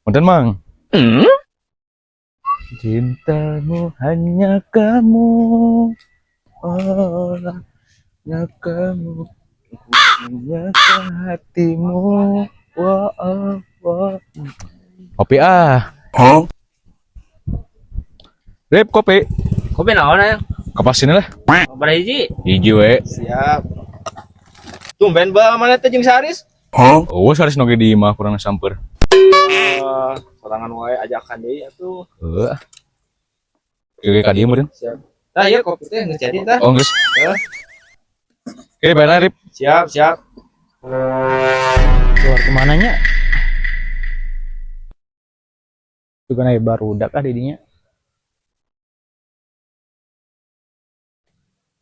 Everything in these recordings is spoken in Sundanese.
Punten, Mang. Cintamu hanya kamu. Oh, hanya kamu. Hanya hatimu. Wah, oh, wah. Kopi ah. Rip, kopi. Kopi naon aya? Kapas sini lah. Sabaraha hiji? Hiji we. Siap. Tumben ba mana teh jeung si Aris? Oh, harus noge di imah kurang samper. Eh, sorangan wae ajakan deui atuh. Heeh. Oke, ka dieu meureun. Siap. Tah, ieu kopi teh geus jadi tah. Oh, geus. Heh. Oke, bayar, Rip. Siap, siap. Keluar kemana nya? Juga naik barudak ah didinya.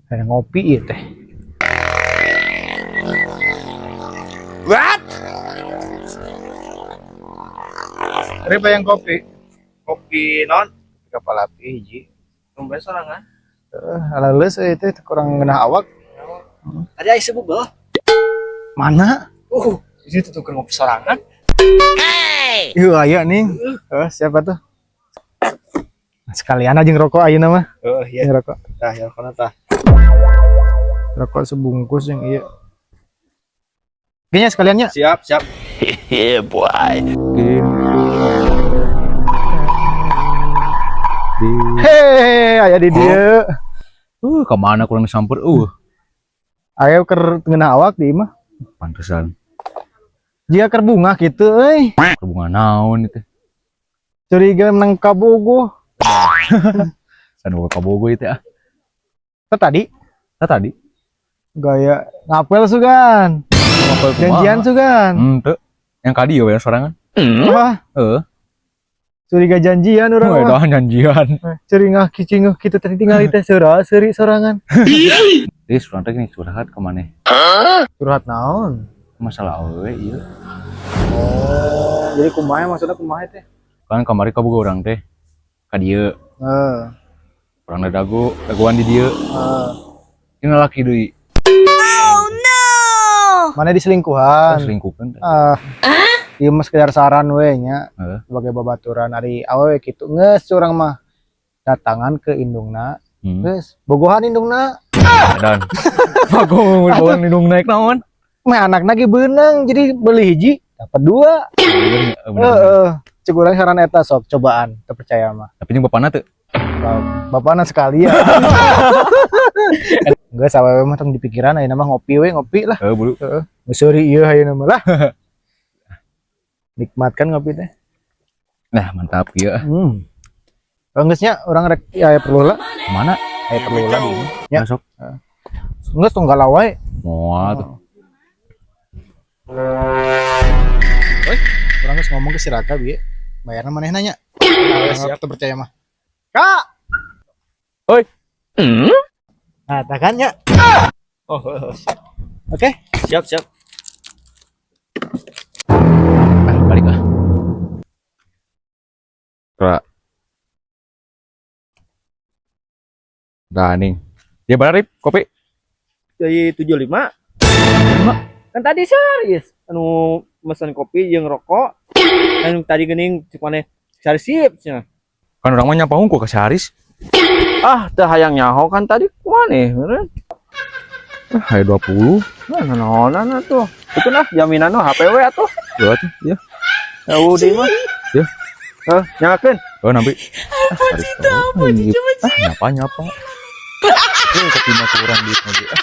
Ada ngopi ieu teh. What? Rip yang kopi. Kopi non? Kapal api hiji. Tumben sorangan. Heeh, alaleus euy teh kurang ngeunah awak. Tadi aya sebubel. Mana? Ini tuh tuker ngopi sorangan. Ieu aya nih. Heeh, siapa tuh? Sekalian aja ngerokok ayeuna mah. Oh iya. Ngerokok. Tah, ya kono tah. Rokok sebungkus yang iya. Kayaknya sekaliannya. Siap, siap. Hehehe, aya di dieu. Kemana kurang samper? Ayo keur ngeunah awak di imah. Pantesan. Jika keur bunga gitu euy. Hubungan naon itu? Curiga menang kabogoh. San boga kabogo itu ah. Tah tadi Tah tadi. Gaya ngapel sugan. Ngapel kumaha? Janjian sugan. Henteu. Yang kadi we sorangan. Wah, Heeh. curiga janjian urang Wah, mah. dah janjian. Curiga kicinguh kitu tadi tinggal teh sura seuri sorangan. Jadi urang teh gini curhat ke maneh. Curhat naon? Masalah awewe ieu. Oh, jadi kumaha maksudnya kumaha teh? Kan kamari kaboga urang teh ka dieu. Heeh. Urang dago, dagoan di dieu. Heeh. Ini laki deui. Mana diselingkuhan? Selingkuhkeun teh. Ah. Ieu mah sekedar saran we nya. Heeh. Sebagai babaturan ari awewe kitu geus urang mah datangan ke indungna. Geus bogohan indungna. Dan bago bawa indung naik naon? Meh anakna ge beunang jadi beli hiji dapat dua. Heeh. Cek urang saran eta sok cobaan teu percaya mah. Tapi jeung bapana teu. Bapakna sekalian. Geus awewe mah tong dipikiran ayeuna mah ngopi we ngopi lah. Heeh, bulu. Heeh. Geus seuri ieu ayeuna mah lah. Nikmat kan ngopi teh. Nah, mantap ieu. Oh, geus nya urang rek ya aya perlu lah. Mana? Aya perlu lah di imah. Ya. Masuk. Geus tong galau wae. Moal tuh. Oi, urang geus ngomong ke si Raka bieu. Bayarna manehna nya. Siap. Teu percaya mah. Kak. Oi. Nah, tah kan nya. Oh, oh, siap. Oke. Siap, siap. Ah, balik ah. Kra. Dah nih. Ya bayar, Rip, kopi. Jadi 75. Kan tadi serius anu mesen kopi jeung rokok. Anu tadi geuning cek maneh cari sip cenah. Kan urang mah nyapa hungkul ka si Haris. Ah, teu hayang nyaho kan tadi kumaneh meureun. Ah, aya 20. Nah, naonan atuh. Itu nah jaminan nu HP we atuh. Dua tuh, ya. Ya udah mah. Ya. Heh, nyalakeun. Oh, nampi. Ah, Haris tahu. Ah, nyapa nyapa. Itu kopi mah kurang duit lagi. Ah.